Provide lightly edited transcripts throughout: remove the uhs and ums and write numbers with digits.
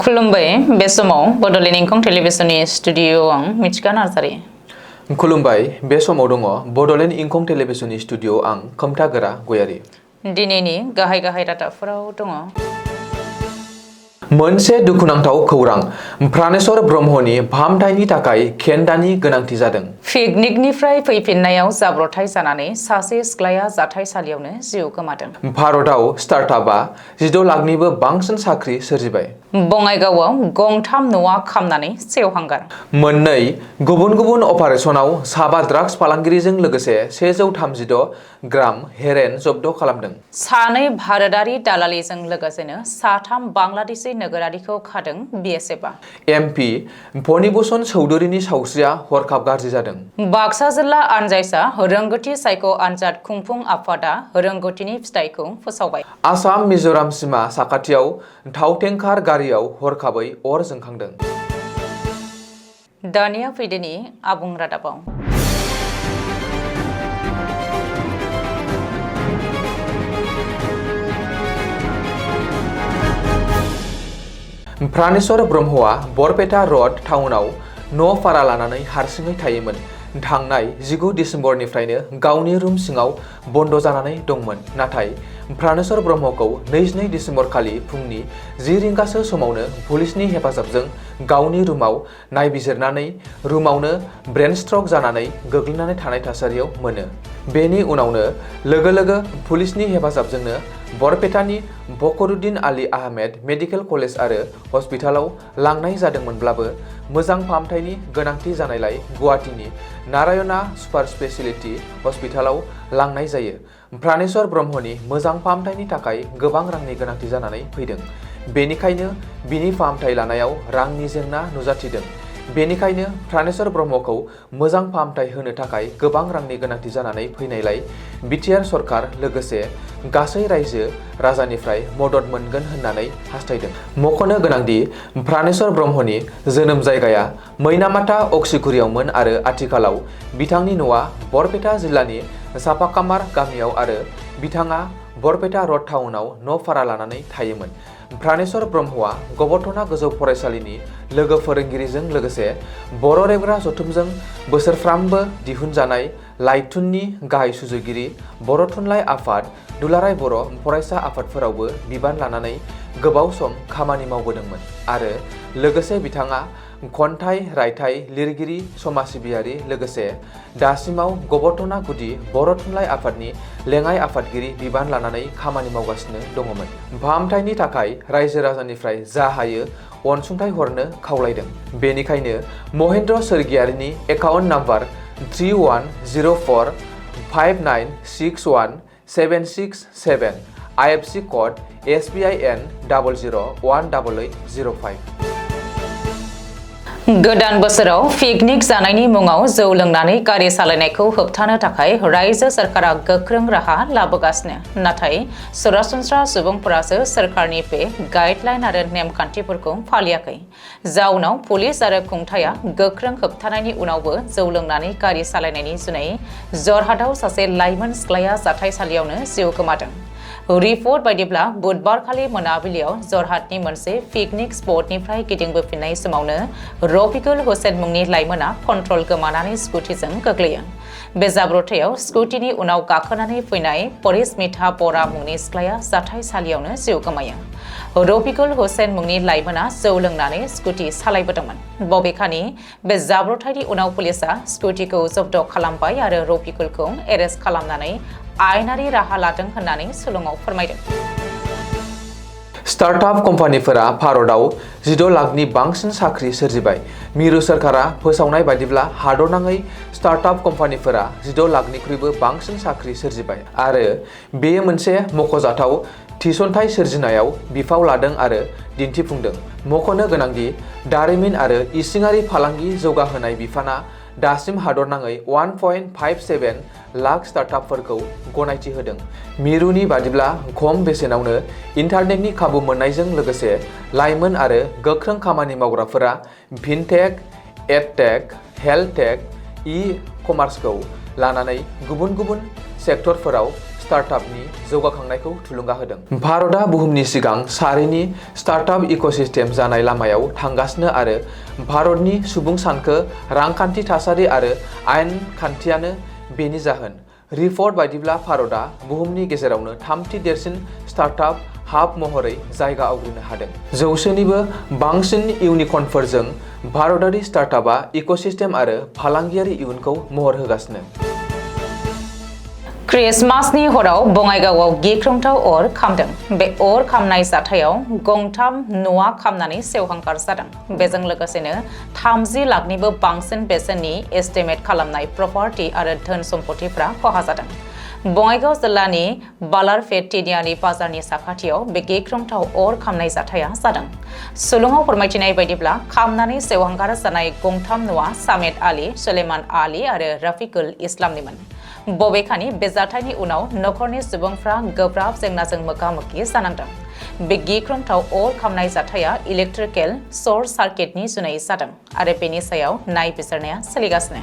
खुलुमबाय बे समाव बड'लेण्ड इंखं टेलिभिजननि स्टुडिअ आं मिथिका नार्जारि। खुलुमबाय बे समाव दङ बड'लेण्ड इंखं टेलिभिजननि स्टुडिअ आं खोमथागोरा गयारि। दिनैनि गाहाय रादाबफोराव दङ। मोनसे दुखुनांथाव खौरां प्राणेश्वर ब्रह्मनि फाहामथायनि थाखाय खेन्दानि गोनांथि जादों। पिकनिकनिफ्राय फैफिननायाव जाब्रबथाय जानानै सासे सिख्लाया जाथायसालियावनो जिउ गोमादों। भारतआव स्टार्टआपआ 16 लाखनिबो बांसिन साख्रि सोरजिबाय। बङाइगावआव गंथाम न'आ खामनानै सेवहांगार। मोननै गुबुन गुबुन अपारेशनाव साबा ड्राग्स फालांगिरिजों लोगोसे 136 ग्राम हेरेन जब्द खालामदों। सानै भारतारि दालालिजों लोगोसेनो साथाम बांलादेशी नोगोरारिखौ खादों BSFआ। MP फणिभूषण चौधुरीनि सावस्रिया हरखाब गाज्रि जादों। बाक्सा जिल्ला आनजाइसा रोंगौथि सायख' आनजाद खुंफुं आफादा रोंगौथिनि फिथाइखौ फोसावबाय। आसाम मिजोराम सिमा साखाथियाव थाव टेंकार गारियाव हरखाबै अर जोंखांदों। दानिया फैदोनि आबुं रादाबाव। प्राणेश्वर ब्रह्मआ बरपेटा रड टाउनाव न' भारा लानानै हारसिङै थायोमोन। थांनाय 19 डिसेम्बरनिफ्रायनो गावनि रुम सिङाव बन्द जानानै दंमोन। नाथाय प्राणेश्वर ब्रह्मखौ 22 डिसेम्बर खालि फुंनि 10 रिंगासो समावनो पुलिसनि हेफाजाबजों गावनि रुमाव नायबिजिरनानै रुमावनो ब्रेन स्ट्रक जानानै गोग्लैनानै थानाय थासारियाव मोनो। बेनि उनावनो लोगो पुलिसनि हेफाजाबजोंनो बरपेटानि बकरुद्दिन आली आहमेद मेडिकेल कलेज आरो हस्पिटालाव लांनाय जादोंमोनब्लाबो मोजां फाहामथायनि गोनांथि जानायलाय गुवाहाटीनि नारायणा सुपार स्पेशियलिटी हस्पिटालाव लांनाय जायो। प्राणेश्वर ब्रह्मनि मोजां फाहामथायनि थाखाय गोबां रांनि गोनांथि जानानै फैदों। बेनिखायनो बिनि फाहामथाय लानायाव रांनि जेंना नुजाथिदों। बेनिखायनो प्राणेश्वर ब्रह्मखौ मोजां फाहामथाय होनो थाखाय गोबां रांनि गोनांथि जानानै फैनायलाय बिटिआर सरकार लोगोसे गासै रायजो राजानिफ्राय मदद मोनगोन होननानै हास्थायदों। मख'नो गोनांदि प्राणेश्वर ब्रह्मनि जोनोम जायगाया मैनामाथा अक्सिगुरियावमोन आरो आथिखालाव बिथांनि न'आ बरपेटा जिल्लानि सापाकामार गामियाव आरो बिथाङा बरपेटा रड टाउनाव न' भारा लानानै थायोमोन। प्राणेश्वर ब्रह्मआ गबर्धना गोजौ फरायसालिनि लोगो फोरोंगिरिजों लोगोसे बर' रेबग्रा जथुमजों बोसोरफ्रामबो दिहुनजानाय लाइथुननि गाहाय सुजुगिरि, बर' थुनलाइ आफाद, दुलाराय बर' फरायसा आफादफोरावबो बिबान लानानै गोबाव सम खामानि मावबोदोंमोन आरो लोगोसे बिथाङा खन्थाइ रायथाइ लिरगिरि समाज सिबियारि लोगोसे दासिमाव गबर्धना गुदि बर' थुनलाइ आफादनि लेङाइ आफादगिरि बिबान लानानै खामानि मावगासिनो दङमोन। फाहामथायनि थाखाय रायजो राजानिफ्राय जा हायो अनसुंथाइ हरनो खावलायदों। बेनिखायनो महेन्द्र सोरगियारिनि account number 310459617667 IFC code SBIN 00188805। गोदान बोसोराव पिकनिक जानायनि मुङाव जौ लोंनानै गारि सालायनायखौ होबथानो थाखाय रायजो सरकारा गोख्रों राहा लाबोगासिनो। नाथाय सरासनस्रा सुबुंफोरासो सरकारनि बे गाइडलाइन आरो नेमखान्थिफोरखौ फालियाखै। जाउनाव पुलिस आरो खुंथाया गोख्रों होबथानायनि उनावबो जौ लोंनानै गारि सालायनायनि जुनै जरहाटआव सासे लाइमोन सिख्लाया जाथायसालियावनो जिउ गोमादों। रिपर्ट बायदिब्ला बुधबारखालि मोनाबिलियाव जरहाटनि मोनसे पिकनिक स्पटनिफ्राय गिदिंबोफिननाय समावनो रफिकुल हुसेन मुंनि लाइमोना कन्ट्रल गोमानानै स्कुटिजों गोग्लैयो। बे जाब्रबथायाव स्कुटिनि उनाव गाखोनानै फैनाय परिस्मिता बरा मुंनि सिख्लाया जाथायसालियावनो जिउ गोमायो। रफिकुल हुसेन मुंनि लाइमोना जौ लोंनानै स्कुटि सालायबोदोंमोन। बबेखानि बे जाब्रबथायनि उनाव पुलिसआ स्कुटिखौ जब्द खालामबाय आरो रफिकुलखौ एरेस्ट खालामनानै आयेनारि राहा लादों होननानै सुलुङाव फोरमायदों। स्टार्टआप कम्पानिफोरा भारतआव 16 लाखनि बांसिन साख्रि सोरजिबाय। मिरु सरकारा फोसावनाय बायदिब्ला हादरनाङै स्टार्टआप कम्पानिफोरा 16 लाखनिख्रुइबो बांसिन साख्रि सोरजिबाय आरो बेयो मोनसे मख'जाथाव थिसनथाइ सोरजिनायाव बिफाव लादों आरो दिन्थिफुंदों। मख'नो गोनांदि दारिमिन आरो इसिङारि फालांगि जौगाहोनाय बिफाना दासिम हादरनाङै 1.57 लाख स्टार्टआपफोरखौ गनायथि होदों। मिरुनि बादिब्ला खम बेसेनावनो इन्टारनेटनि खाबु मोननायजों लोगोसे लाइमोन आरो गोख्रों खामानि मावग्राफोरा फिनटेक, एडटेक, हेल्थटेक, इ-कमार्सखौ लानानै गुबुन गुबुन सेक्टरफोराव स्टार्टआपनि जौगाखांनायखौ थुलुंगा होदों। भारतआ बुहुमनि सिगां सारिनि स्टार्टआप इक'सिस्टेम जानाय लामायाव थांगासिनो आरो भारतनि सुबुं सानखो, रांखान्थि थासारि आरो आयेन खान्थियानो बेनि जाहोन। रिपर्ट बायदिब्ला भारतआ बुहुमनि गेजेरावनो थामथि देरसिन स्टार्टआप हाब महरै जायगा आवग्रिनो हादों। 100निबो बांसिन इउनिकर्नफोरजों भारतारि स्टार्टआपआ इक'सिस्टेम आरो फालांगियारि इयुनखौ महर होगासिनो। क्रिसमासनि हराव बङाइगावआव गिख्रंथाव अर खामदों। बे अर खामनाय जाथायाव गंथाम न'आ खामनानै सेवहांगार जादों। बेजों लोगोसेनो 30 लाखनिबो बांसिन बेसेननि एस्टिमेट खालामनाय प्रपार्टि आरो धोन सम्पथिफ्रा खहा जादों। बङाइगाव जिल्लानि बालारपेट टिनियानि बाजारनि साखाथियाव बे गिख्रंथाव अर खामनाय जाथाया जादों। सुलुङाव फोरमायथिनाय बायदिब्ला खामनानै सेवहांगार जानाय गंथाम न'आ सामेद आली, सुलेमान आली आरो रफिकुल इस्लामनिमोन। बबेखानि बे जाथायनि उनाव नखरनि सुबुंफ्रा गोब्राब जेंनाजों मोगा-मोगि जानांदों। बे गिख्रंथाव अर खामनाय जाथाया इलेक्ट्रिकेल सर्ट सार्किटनि जुनै जादों आरो बेनि सायाव नायबिजिरनाया सोलिगासिनो।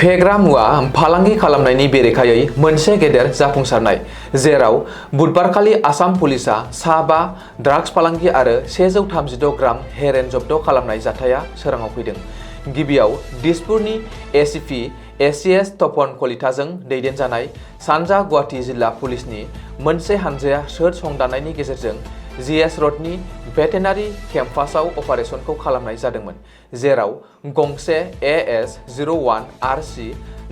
फेग्रा मुवा फालांगि खालामनायनि बेरेखायै मोनसे गेदेर जाफुंसारनाय, जेराव बुधबारखालि आसाम पुलिसआ सा 5 ड्राग्स फालांगि आरो 136 ग्राम हेर'इन जब्द खालामनाय जाथाया सोराङाव फैदों। गिबियाव दिसपुरनि एसिपि एसिएस तपन कलिताजों दैदेनजानाय सानजा गुवाहाटि जिल्ला पुलिसनि मोनसे हानजाया सोर संदाननायनि गेजेरजों जिएस रडनि भेटेनारि केम्पासआव अपारेशनखौ खालामनाय जादोंमोन, जेराव गंसे AS01 RC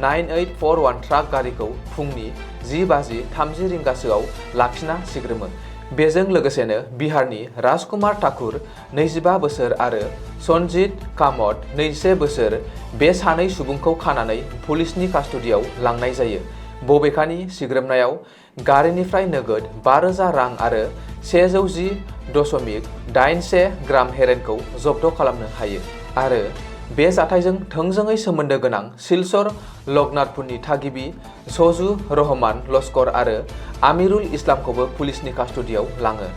9841 ट्राक गारिखौ फुंनि 10:30 रिंगासोआव लाखिना सिग्रोमो। बेजों लोगोसेनो बिहारनि राजकुमार ठाकुर 25 बोसोर आरो सनजित कामत 21 बोसोर बे सानै सुबुंखौ खानानै पुलिसनि कास्टडियाव लांनाय जायो। बबेखानि सिग्रोमनायाव गारिनिफ्राय नोगोद 5,000 रां आरो 110.81 ग्राम हेर'इनखौ जब्द खालामनो हायो आरो बे जाथायजों थोंजोङै सोमोन्दो गोनां सिलचर लगनाथपुरनि थागिबि सजु रहमान लस्कर आरो आमिरुल इस्लामखौबो पुलिसनि कास्टडियाव लाङो।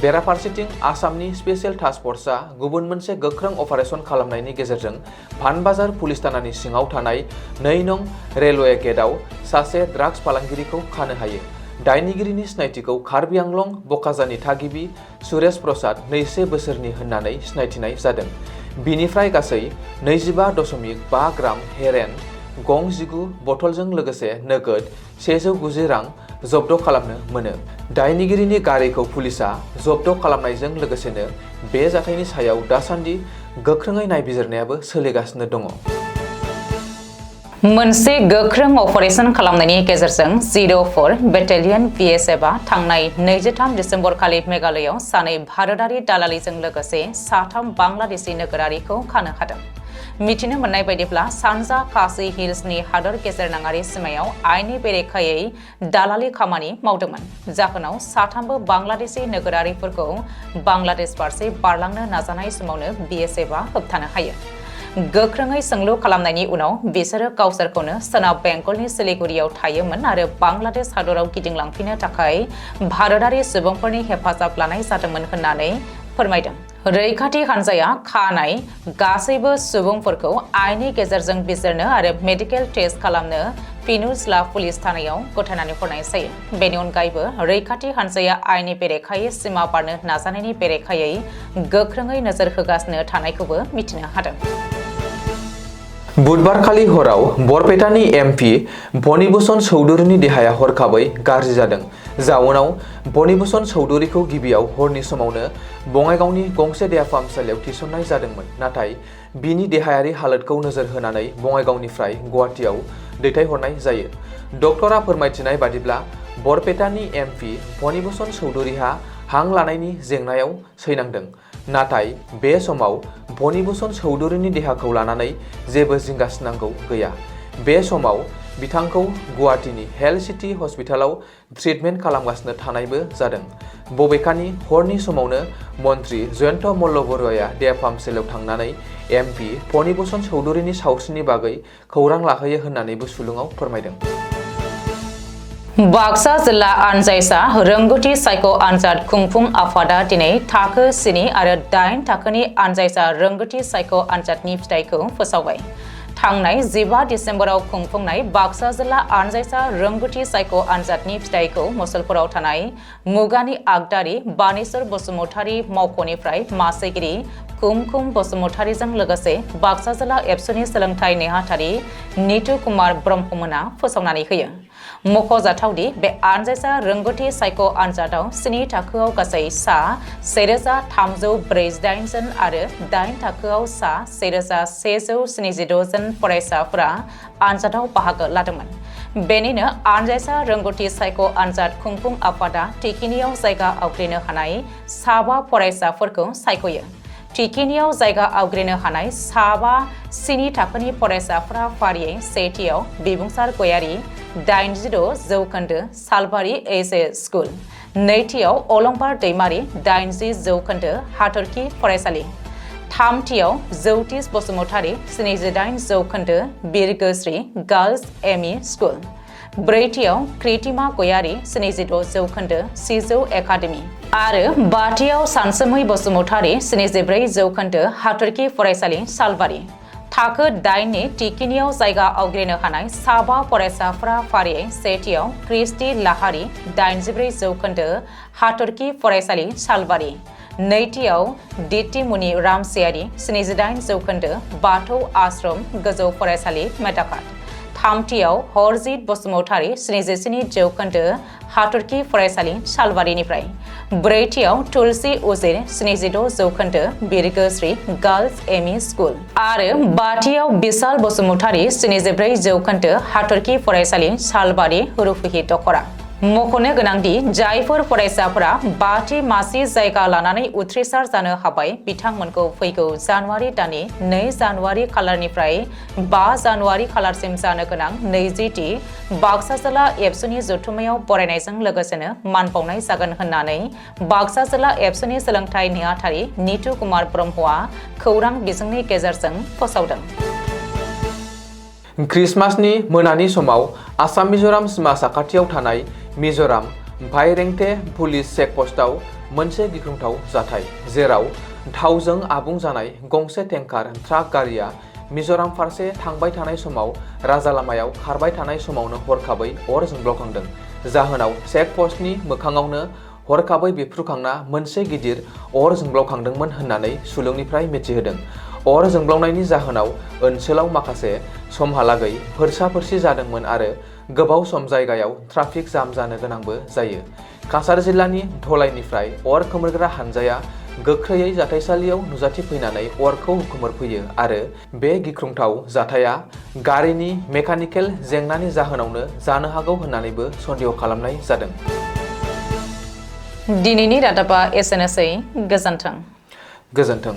बेराफारसेथिं आसामनि स्पेशेल टास्क फर्सआ गुबुन मोनसे गोख्रों अपारेशन खालामनायनि गेजेरजों पानबाजार पुलिस थानानि सिङाव थानाय 2 नं रेलवे गेटआव सासे ड्राग्स फालांगिरिखौ खानो हायो। दायनिगिरिनि सिनायथिखौ कार्बि आंलं बकाजानि थागिबि सुरेश प्रसाद 21 बोसोरनि होननानै सिनायथिनाय जादों। बिनिफ्राय गासै 25.5 ग्राम हेर'इन, गं 19 बथलजों लोगोसे नोगोद 190 रां जब्द खालामनो मोनो। दायनिगिरिनि गारिखौ पुलिसआ जब्द खालामनायजों लोगोसेनो बे जाथायनि सायाव दासान्दि गोख्रोङै नायबिजिरनायाबो सोलिगासिनो दङ। मोनसे गोख्रों अपारेशन खालामनायनि गेजेरजों 04 बेटेलियन BSFआ थांनाय 23 दिसेम्बर खालि मेघालयआव सानै भारतारि दालालिजों लोगोसे 3 बांलादेशी नोगोरारिखौ खानो हादों। मिथिनो मोननाय बायदिब्ला सानजा खासी हिल्सनि हादर गेजेरनाङारि सिमायाव आयेननि बेरेखायै दालालि खामानि मावदोंमोन। जाहोनाव 3 बांलादेशी नोगोरारिफोरखौ बांलादेश फारसे बारलांनो नाजानाय समावनो BSFआ होबथानो हायो। गोख्रोङै सोंलु खालामनायनि उनाव बिसोरो गावसोरखौनो सोनाब बेंगलनि सिलिगुरियाव थायोमोन आरो बांलादेश हादराव गिदिंलांफिननो थाखाय भारतारि सुबुंफोरनि हेफाजाब लानाय जादोंमोन होननानै फोरमायदों। रैखाथि हान्जाया खानाय गासैबो सुबुंफोरखौ आयेननि गेजेरजों बिजिरनो आरो मेडिकेल टेस्ट खालामनो पिनुजला पुलिस थानायाव गथायनानै हरनाय जायो। बेनि अनगायैबो रैखाथि हान्जाया आयेननि बेरेखायै सिमा बारनो नाजानायनि बेरेखायै गोख्रोङै नोजोर होगासिनो थानायखौबो मिथिनो हादों। बुधबारखालि हराव बरपेटानि MP बनिभूषण चौधुरीनि देहाया हरखाबै गाज्रि जादों। जाउनाव बनिभूषण चौधुरीखौ गिबियाव हरनि समावनो बङाइगावनि गंसे देहा फाहामसालियाव थिसननाय जादोंमोन, नाथाय बिनि देहायारि हालोदखौ नोजोर होनानै बङाइगावनिफ्राय गुवाहाटीआव दैथायहरनाय जायो। डक्टरा फोरमायथिनाय बादिब्ला बरपेटानि MP बनिभूषण चौधुरीहा हां लानायनि जेंनायाव सैनांदों, नाथाय बे समाव बनिभूषण चौधुरीनि देहाखौ लानानै जेबो जिंगासिनांगौ गैया। बे समाव बिथांखौ गुवाहाटीनि हेल्थ सिटी हस्पिटालाव ट्रिटमेन्ट खालामगासिनो थानायबो जादों। बबेखानि हरनि समावनो मन्त्रि जयन्त मल्ल बरुवाया देहा फाहामसालियाव थांनानै MP बनिभूषण चौधुरीनि सावस्रिनि बागै खौरां लाहैयो होननानैबो सुलुङाव फोरमायदों। बाक्सा जिल्ला आनजाइसा रोंगौथि सायख' आनजाद खुंफुं आफादा दिनै थाखो 7 आरो 8 थाखोनि आनजाइसा रोंगौथि सायख' आनजादनि फिथाइखौ फोसावबाय। थांनाय 15 डिसेम्बराव खुंफुंनाय बाक्सा जिल्ला आनजायसा रोंगौथि सायख' आनजादनि फिथाइखौ मुसलपुराव थानाय मुगानि आगदारि बानेश्वर बसुमतारी मावख'निफ्राय मासिगिरि कुमकुम बसुमतारीजों लोगोसे बाक्सा जिल्ला एबसुनि सोलोंथाइ नेहाथारि नीतु कुमार ब्रह्ममोना फोसावनानै होयो। मख'जाथावदि बे आनजायसा रोंगौथि सायख' आनजादाव 7 थाखोआव गासै सा 1348 जन आरो 8 थाखोआव सा 1176 जन फरायसाफोरा आनजादाव बाहागो लादोंमोन। बेनिनो आनजायसा रोंगौथि सायख' आनजाद खुंफुं आफादा टिकिनियाव जायगा आवग्रिनो हानाय 7 फरायसाफोरखौ सायख'यो। टिकिनियाव जायगा आवग्रिनो हानाय 7 थाखोनि फरायसाफोरा फारियै सेथियाव बिबुंसार गयारि 86 जौखोन्दो सालबारि एस.ए. स्कुल, नैथियाव अलंबार दैमारि 80 जौखोन्दो हाथरखि फरायसालि, थामथियाव जौतिस बसुमतारी 78 जौखोन्दो बिरगोस्रि गार्लस एम.इ. स्कुल, ब्रैथियाव कृतिमा गयारि 76 जौखोन्दो सिजौ एकाडेमि आरो बाथियाव सानसोमै बसुमतारी 74 जौखोन्दो हाथरखि फरायसालि सालबारि। थाखो 8नि टिकिनियाव जायगा आवग्रिनो हानाय 7 फरायसाफोरा फारियै सेथियाव क्रिस्टि लाहारि 84 जौखोन्दो हाथरखि फरायसालि सालबारि, नैथियाव दितिमुनि रामसियारि 78 जौखोन्दो बाथौ आश्रम गोजौ फरायसालि मेदाखात, थामथियाव हरजित बसुमतारी 77 जौखोन्दो हाथरखि फरायसालि सालबारिनिफ्राय, ब्रैथियाव तुलसी उजिर 76 जौखोन्दो बिरगोस्रि गार्लस एम.इ. स्कुल आरो बाथियाव बिशाल बसुमतारी 74 जौखोन्दो हाथरखि फरायसालि सालबारि रुफुहि दखरा। मख'नो गोनांदि जायफोर फरायसाफोरा 5थि मासि जायगा लानानै उथ्रिसार जानो हाबाय बिथांमोनखौ फैगौ जानुवारि दाननि 2 जानुवारि खालारनिफ्राय 5 जानुवारि खालारसिम जानो गोनां 20थि बाक्सा जिल्ला एबसुनि जथुम्मायाव बरायनायजों लोगोसेनो मान बावनाय जागोन होननानै बाक्सा जिल्ला एबसुनि सोलोंथाइ नेहाथारि नीतु कुमार ब्रह्मआ खौरां बिजोंनि गेजेरजों फोसावदों। क्रिसमासनि मोनानि समाव आसाम मिजोराम सिमा साखाथियाव थानाय मिजोराम भाइरेंटे पुलिस चेकपस्टआव मोनसे गिख्रंथाव जाथाय, जेराव थावजों आबुं जानाय गंसे टेंकार ट्राक गारिया मिजोराम फारसे थांबाय थानाय समाव राजालामायाव खारबाय थानाय समावनो हरखाबै अर जोंब्लावखांदों। जाहोनाव चेकपस्टनि मोखाङावनो हरखाबै बेफ्रुखांना मोनसे गिदिर अर जोंब्लावखांदोंमोन होननानै सुलुंनिफ्राय मिथिहोदों। अर जोंब्लावनायनि जाहोनाव ओनसोलाव माखासे समहालागै फोरसा-फोरसि जादोंमोन आरो गोबाव सम जायगायाव ट्राफिक जाम जानो गोनांबो जायो। काछार जिल्लानि धलाइनिफ्राय अर खोमोरग्रा हानजाया गोख्रैयै जाथायसालियाव नुजाथिफैनानै अरखौ हुखुमोरफैयो आरो बे गिख्रंथाव जाथाया गारिनि मेकानिकेल जेंनानि जाहोनावनो जानो हागौ होननानैबो सन्देह खालामनाय जादों। दिनैनि रादाबा एसेनोसै। गोजोन्थों। गोजोन्थों।